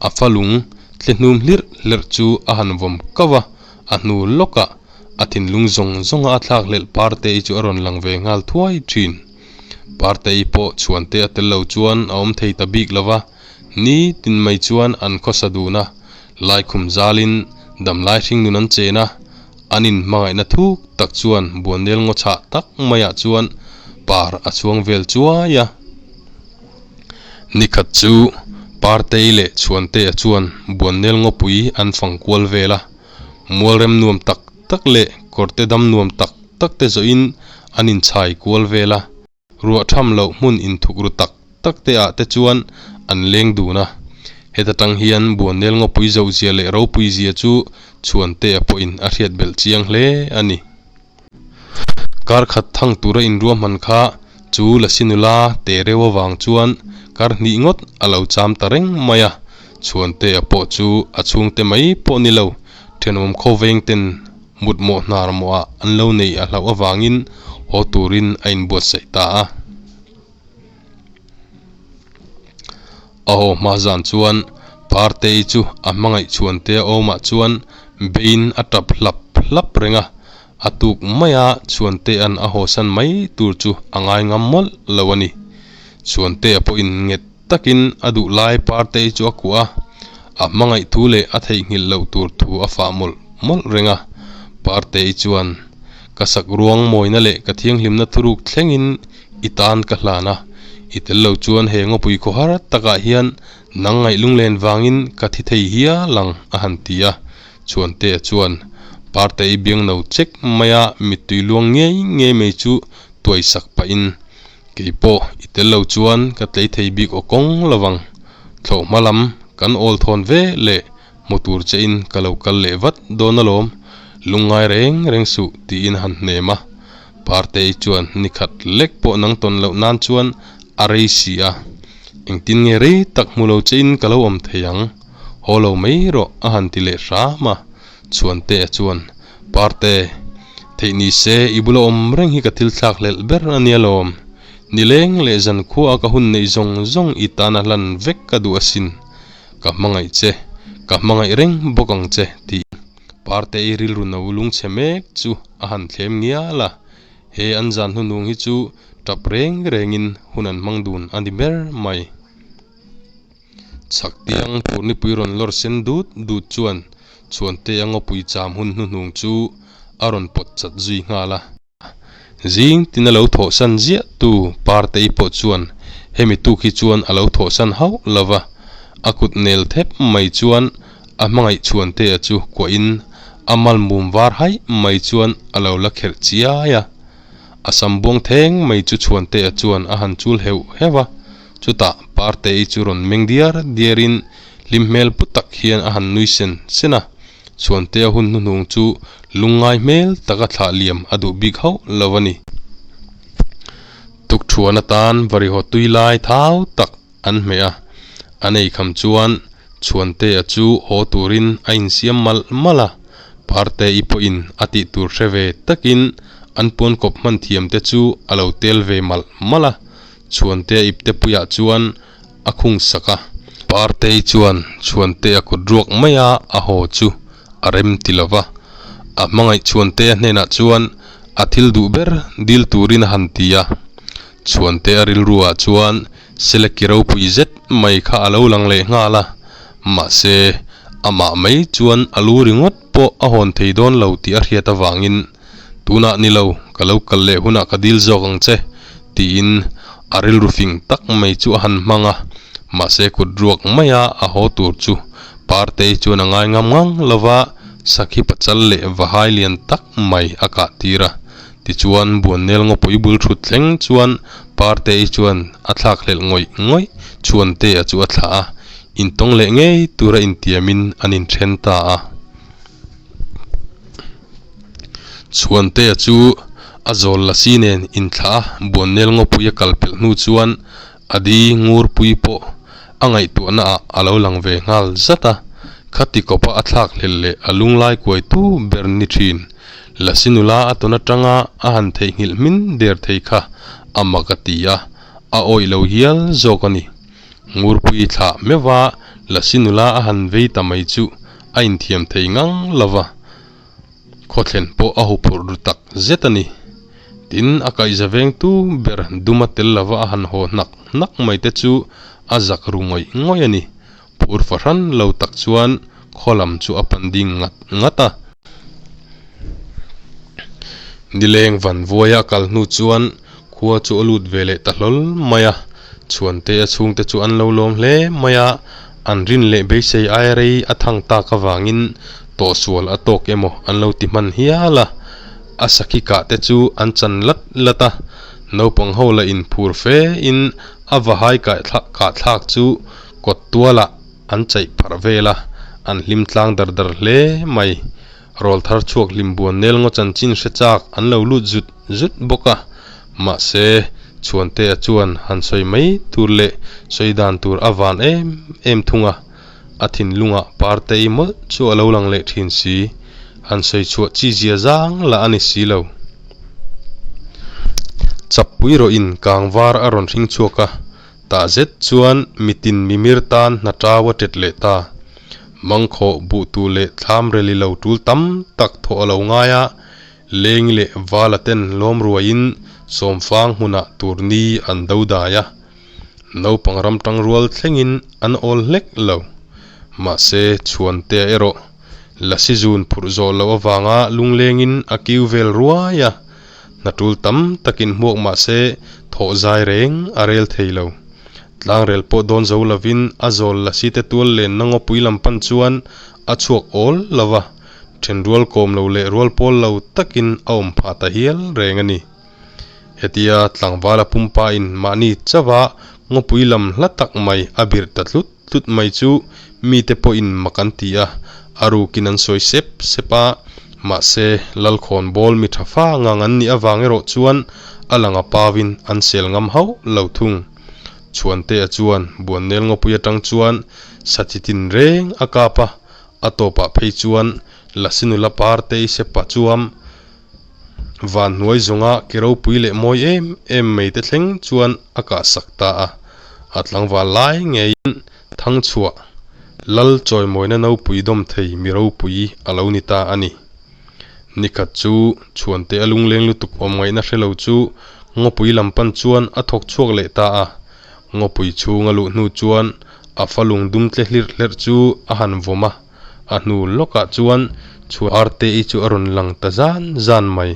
A: a fa lung tle hnum hlirh hlerh chu a han vawm kauh a, a hnu lawkah a thinlung zawng zawnga a thlak hlelh Partei chu a rawn lang ve nghal thuai thin. Partei pawh Chhuantea tel lo chuan a awm thei ta bik lo va, nitin mai chuan an khawsa dun a, laikhum zalin damlai hringnun an chen a, An inhmangaihna thuk tak chuan buannel ngaw chhah tak maiah chuan par a chhuang vel chuai a. Nikhat chu Partei leh Chhuantea chuan buannel ngawpui an fang kual vel a, mualrem nuam tak tak leh kawrte dam nuam tak tak te zawhin an inchhai kual vel a. Ruah tham loh hmun inthuk ru tak tak te ah te chuan an leng dun a. Heta tang hian Buannel ngawpui zoh zia leh ropui zia chu Chhuantea pawhin a hriat belh chiang hle a ni. Kar khat thang tura inruahman kha chu Lasi nula te reuh avang chuan kar hnih ngawt a lo cham ta reng mai a. Chhuantea pawh chu a chhungte mai pawh ni lo, thenawm khawveng ten Mutmawh hnar mawhah an lo neih a hlauh avangin haw turin a inbuatsaih ta a. A haw hma zan chuan Partei chu a hmangaih chhuantea awmah chuan beiin a tap hlap hlap reng a, a tuk maia Chhuantea'n a hawsan mai tur chu a ngai ngam mawlh lo a ni. Chhuantea pawhin nghet takin a duh lai Partei chu a kuah a, a hmangaih thu leh a theihnghilh loh tur thu a fah mawlh mawlh reng a. Partei chuan, Ka sak ruang mawina leh ka thianghlimna thuruk thlengin i tan ka hlan a, i tel lo chuan he ngawpui khawhar takah hian nang ngaih lunglen vangin ka thi thei hial ang, a han ti a. Chhuantea chuan, Partei biangno chek maia mittui luang ngei ngei mai chu tuaisak pahin, Kei pawh i tel lo chuan ka tlei thei bik aw kawng lo vang. Thlawh hma lam kan awl thawn ve leh hmu tur che in ka lo kal leh vat dawn alawm, lungngai reng reng suh tiin han hnem a. Partei chuan ni khat lek pawh nang tawn loh nan chuan a rei si a, engtin nge rei tak hmu lo che in ka lo awm thei ang, haw lo mai rawh a han ti leh hram a. Chhuantea chuan Parte, theih ni se i bula awm reng hi ka thil thlak hlelh ber a nia lawm. Nileng leh zankhua ka hun neih zawng zawng i tan a hlan vek ka duh asin. Ka hmangaih che, ka hmangaih reng bawk ang che tih Parte i rilru no lungchhe mek chu a han thlem ngial a. He an zan hnuhnung hi chu tap reng rengin hun an hmang dun a ni ber mai. Chhak tiang turnipui rawn lawr sen dut dut chuan Chhuantea ngawpui cham hun hnuhnung chu a rawn pawt chat zui nghal a. Zing tina lo thawhsan ziah tu Partei pawh chuan hemi tuk hi chuan a lo thawhsan hauh lo va, a kut nel thep mai chuan a hmangaih Chhuantea chu kuahin a malmum var haih mai chuan a lo la kherh chiai a. A sam buang theng mai chu Chhuantea chuan a han chul heuh heuh a. Chutah Partei chu rawn meng diar diarin hlim hmel pu tak hian a han nui sen sen a, Chhuantea hun hnuhnung chu lungngai hmel taka thlah liam a duh bik hauh lo a ni. Tukthuan atan varihaw tui lai thau tak an hmeh a, an eikham chuan Chhuantea chu haw turin a insiam malh malh a, Partei pawhin a tih tur hre ve takin an puankawp hman thiamte chu a lo tel ve malh malh a. Chhuantea iptepuiah chuan a khung sak a. Partei chuan Chhuantea kut ruak maia a haw chu a rem ti lo va. A hmangaih Chhuantea hnenah chuan a thil duh ber dil turin a han ti a. Chhuantea rilruah chuan Seleki ropui zet mai kha a lo lang leh nghal a. Mahse, amah mai chuan a lu ringawt pawh a hawn thei dawn lo tih a hriat avangin, Tunah ni lo, ka lo kal leh hunah ka dil zawk ang che, tiin a rilru fing tak mai chu a han hmang a. Mahse kut ruak maia a haw tur chu Partei chuan a ngai ngam ngang lo va, sakhi pachal leh vahai lian tak mai a kah tir a. Tichuan Buannel ngawpui bul thut thleng chuan Partei chuan a thlak hlelh ngawih ngawih Chhuantea chu a thlah a, intawng leh ngei tura intiamin an inthen ta a. Chhuantea chu a zawl lasi nen inthlah a, Buannel ngawpui a kal pelh hnu chuan a di ngurpui pawh a ngaihtuahna ah a lo lang ve nghal zat a, khati kawpa a thlak hlel leh a lunglai kuaitu ber ni thin. Lasi nula a tawn atanga a han theihnghilh hmin der thei kha a mak a ti a, a awih lo hial zawk a ni. Ngurpui thlah meuh a Lasi nula a han vei ta mai chu a inthiam thei ngang lo va, khawthlen pawh a huphurh ru tak zet a ni. Tin, a kaihza vengtu ber duma tel lova a han haw hnak hnak mai te chu a zak ru ngawih ngawih a ni. Phur fahran lo tak chuan khaw lam chu a pan ding ngat ngat a. Nileng van vuaia a kal hnu chuan khua chu a lut ve leh ta hlawl mai a. Chhuante a chhungte chu an lo lawm hle mai a, an rin leh beisei ai rei a thang tak avangin tawhsual a tawk emaw an lo ti hman hial a. A sakhi kah te chu an chan lat lat a, naupang ho la inphur fe in a vahai kah thlak chu kawt tualah an chaih pharh vel a, an hlim tlang dar dar hle mai. Rawl thar chhuak hlim buan nel ngaw chanchin hre chak an lo lut zut zut bawk a, mahse Chhuantea chuan han sawi mai tur leh sawi dan tur a van em em thung a, a thinlungah Partei mawlh chu a lo lang leh thin si, han sawi chhuah chi zia zang lah a ni si lo. Chappui rawhin kangvar a rawn hring chhuak a, Tah zet chuan mitin mimir tan hna tau a tet leh ta. Mangkhawh buhtu leh thlam reli lo tul tam tak thawh a lo ngai a, Lengi leh Vala ten lawm ruaiin Sawmfang hmunah turni an do dai a. Naupang ram tangrual thlengin an awl hlek lo. Mahse, Chhuantea erawh Lasi zun phurh zawh loh avanga lunglengin a kiu vel ruai a. Hna tul tam takin hmuak mah se thawh zai reng a rel thei lo. Tlangrel pawh dawn zo lovin a zawl lasi te tual lenna ngawpui lam pan chuan a chhuak awl lo va, then rual kawm lo leh rual pawl lo takin a awm phah ta hial reng a ni. Hetia tlangvala pumpa in mahni chauha ngawpui lam hla tak mai a birh ta tlut tlut mai chu mite pawhin mak an ti a, a rukin an sawi sep sep a, mahse Lalkhawn bawl mi tha fa ngang an nih avang erawh chuan a lang a pauin an sel ngam hauh lo thung. Chhuantea chuan Buannel ngawpui atang chuan sa chi tin reng a kap a, a tawpah phei chuan Lasi nula Partei sepa chuam Van hnuai zawnga ke ropui leh mawi em em mai te thleng chuan a kah sak ta a, a tlangval lai ngeiin Thangchhuah Lal chawimawina nopui dawm thei mi ropui a lo ni ta a ni. Nikhat chu Chhuante a lungleng lutuk awm ngaihna hre lo chu ngawpui lam pan chuan a thawk chhuak leh ta a, ngawpui chhung a luh hnu chuan a fa lung dum tle hlirh hlerh chu a han vawm a. A hnu lawkah chuan Chhuarte-i chu a rawn lang ta zan zan mai.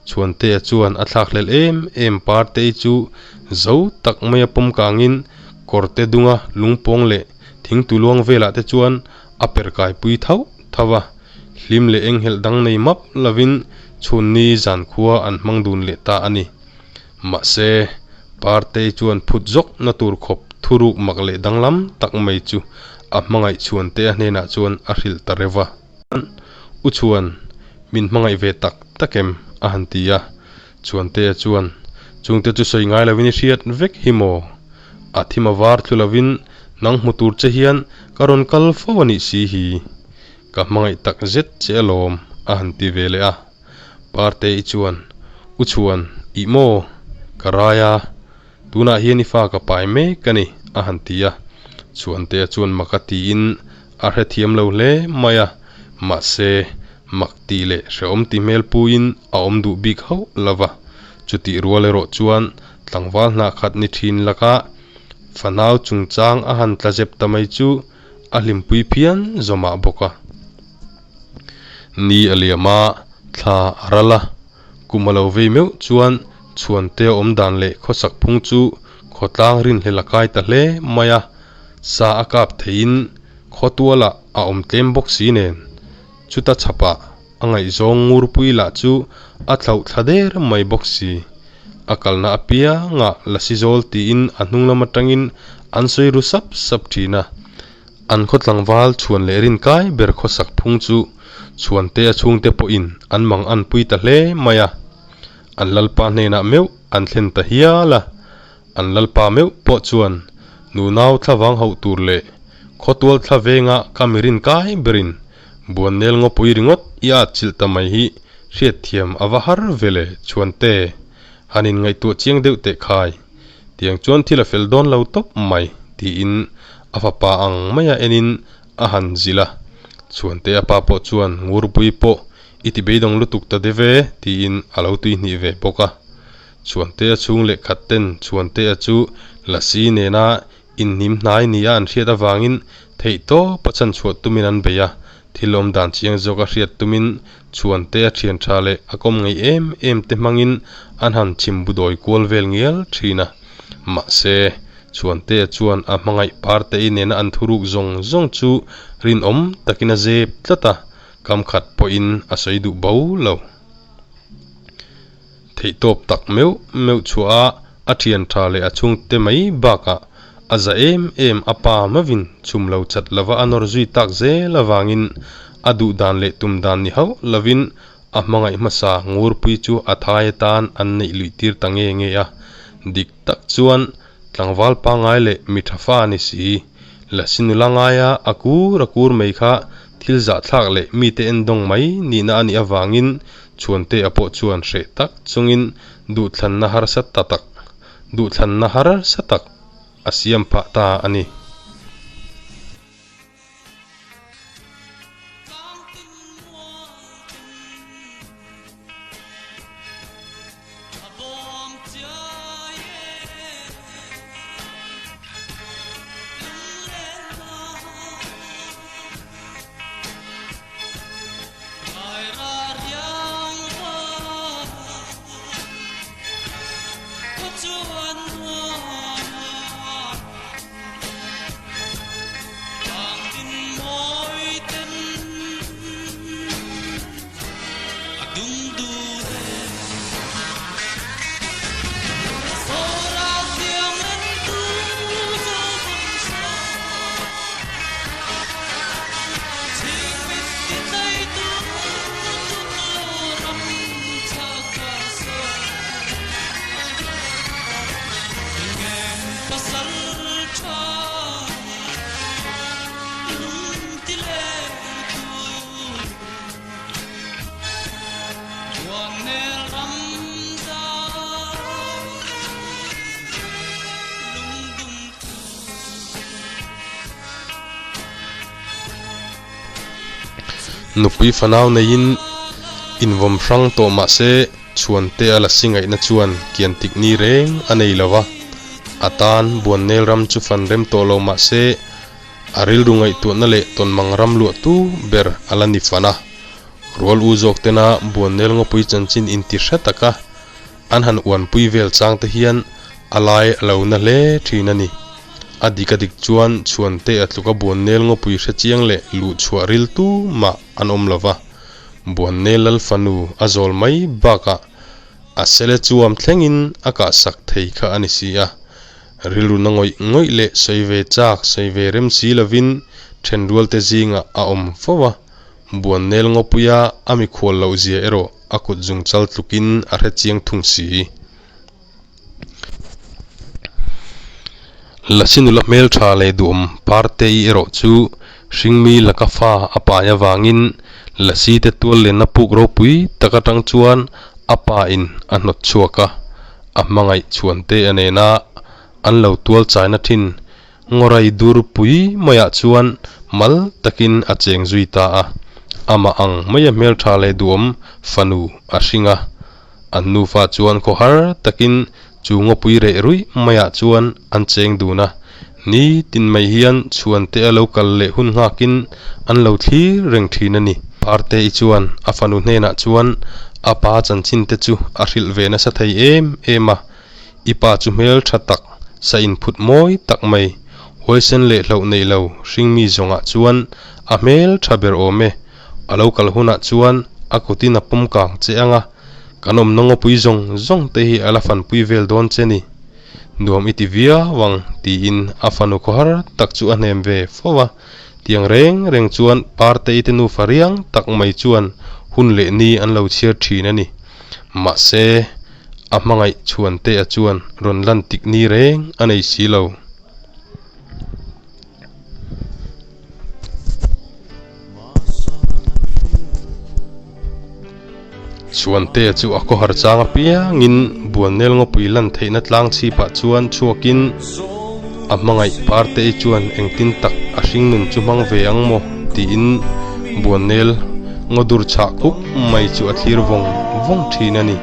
A: Chhuantea chuan a thlakhlelh em em Parte-i chu zo tak maia pawm kangin kawrte dunga lungpawng leh thingtu luang velah te chuan a per kaipui thauh thauh a. Hlim leh enghelh dang nei map lovin chhunni zankhua an hmang dun leh ta a ni. Mahse, Partei chuan phut zawk na tur khawp thuruk mak leh danglam tak mai chu a hmangaih chhuante a hnenah chuan a hrilh ta reuh va. U Chhuan, min hmangaih ve tak tak em? a han ti a. Chhuantea chuan, Chungte chu sawi ngai lovin i hriat vek hi maw? A thim a var thlu lovin nang hmu tur che hian ka rawn kal fo a nih si hi. Ka hmangaih tak zet che alawm, a han ti ve leh a. Partei chuan, U Chhuan, ih maw? Ka rai a, tunah hian i fa ka pai mek a ni, a han ti a. Chhuantea chuan mak a tiin a hrethiam lo hle mai a, mahse, mak tih leh hrehawm ti hmel puiin a awm duh bik hauh lo va. Chutih rual erawh chuan tlangval hnah khat ni thin lakah fanau chungchang a han tla zep ta mai chu a hlimpui phian zawmah bawk a. Ni a liam a, thla a ral a, kum a lo vei meuh chuan Chhuante awm dan leh khawsak phung chu khawtlang rinhlel a kai ta hle mai a, sa a kap theiin khawtualah a awm tlem bawk si nen. Chuta chhapah a ngaihzawng ngurpui lah chu a thlauh thla der mai bawk si. A kalna apiangah Lasi zawl tiin a hnung lam atangin an sawi ru sap sap thin a. An khaw tlangval chhuan leh rinkai ber khawsak phung chu Chhuante a chhungte pawhin an mang an pui ta hle mai a. An lalpa hnenah meuh an thlen ta hial a. An lalpa meuh pawh chuan nunau thlavang hauh tur leh khawtual thla venga ka mi rinkai berin Buannel ngawpui ringawt i at chilh ta mai hi Hriatthiam a va har ve le Chhuante, han in ngaihtuah chiang deuh teh khai. Tiang chuan thil a fel dawn lo tawp mai, tiin a fapa ang maia enin a han zilh a. Chhuante a pa pawh chuan Ngurpui pawh i ti beidawng lutuk ta deuh e, tiin a lo tuihnih ve bawk a. Chhuantea chhung leh khat ten Chhuantea chu Lasi nena inhnim hnai nia an hriat avangin theihtawp a chhanchhuah tumin an bei a, thil awm dan chiang zawk a hriat tumin Chhuantea thian tha leh a kawm ngei em em te hmangin an han chhim bu dawi kual vel ngial thin a. Mahse, Chhuantea chuan a hmangaih Partei nena an thuruk zawng zawng chu rinawm takin a zep tlat a, kam khat pawhin a sawi duh bo lo. Theihtawp tak meuh meuh chhuah a, a thian tha leh a chhungte mai bakah a za em em a pa mavin chhum lo chat lova a nawr zui tak zel avangin a duh dan leh tum dan ni hauh lovin a hmangaih hmasa Ngurpui chu a thai atan an neih luih tir ta nge nge a. Dik tak chuan tlangval pangngai leh mi tha fa a ni si. Lasi nula ngaia a kur a kur mai kha thil zahthlak leh mite endawng mai nihna a nih avangin Chhuantea pawh chuan hreh tak chungin duhthlanna harsa ta tak duhthlanna harsa tak a siam phah ta a ni. Nupui fanau neiin invawm hrang tawh mah se Chhuante a la si ngaihna chuan kian tik ni reng a nei lo va, a tan Buannel ram chu fan rem tawh lo mah se a rilru ngaihtuahna leh tawnmang ram luahtu ber a la ni fan a. Rual u zawk tena Buannel ngawpui chanchin inti hre taka an han uanpui vel chang te hian a lai a lo na hle thin a ni. A dik a dik chuan Chhuante a tluka Buannel ngawpui hre chiang leh luhchhuah riltu mah an awm lo va. Buannel lal fanu a zawl mai bakah a sele chuam thlengin a kahsak thei kha a ni si a. Rilru na ngawih ngawih leh sawi ve chak sawi ve rem si lovin thenrualte zingah a awm fo a. Buannel ngawpuia a mikhual loh zia erawh a kut zungchal tlukin a hre chiang thung si. Lasi nula hmeltha leh duhawm Partei erawh chu hringmi laka fa a pai avangin Lasi te tual lenna puk ropui tak atang chuan a pa in a hnawt chhuak a, a hmangaih chhuante a nena an lo tual chaina thin Ngawrai dur pui maiah chuan mal takin a cheng zui ta a, amah ang maia hmeltha leh duhawm fanu a hring a. An nufa chuan khawhar takin chu ngawpui reh ruih maiah chuan an cheng dun a, nitin mai hian chhuante a lo kal leh hun nghakin an lo thlir reng thin a ni. Partei chuan a fanu hnenah chuan a pa chanchin te chu a hrilh ve nasa thei em em a, I pa chu hmel tha tak, sa inphut mawi tak mai, huaisen leh hlauh nei lo hringmi zawngah chuan a hmel tha ber awm e. A lo kal hunah chuan a kutin a pawm kang che ang a, kan awmna ngawpui zawng zawng te hi a la fanpui vel dawn che ni. Nuam i ti viau ang, tiin a fanu khawhar tak chu a hnem ve fo a. Tiang reng reng chuan Partei te nufa riang tak mai chuan hun leh ni an lo chhiar thin a ni. Mahse, a hmangaih chhuantea chuan rawn lan tik ni reng a nei si lo. Chhuantea chu a khawhar chang apiangin Buannel ngawpui lan theihna tlang chhipah chuan chhuakin a hmangaih Partei chuan engtin tak a hringnun chu hmang ve ang maw tiin Buannel ngaw dur chhah khup mai chu a thlir vawng vawng thin a ni.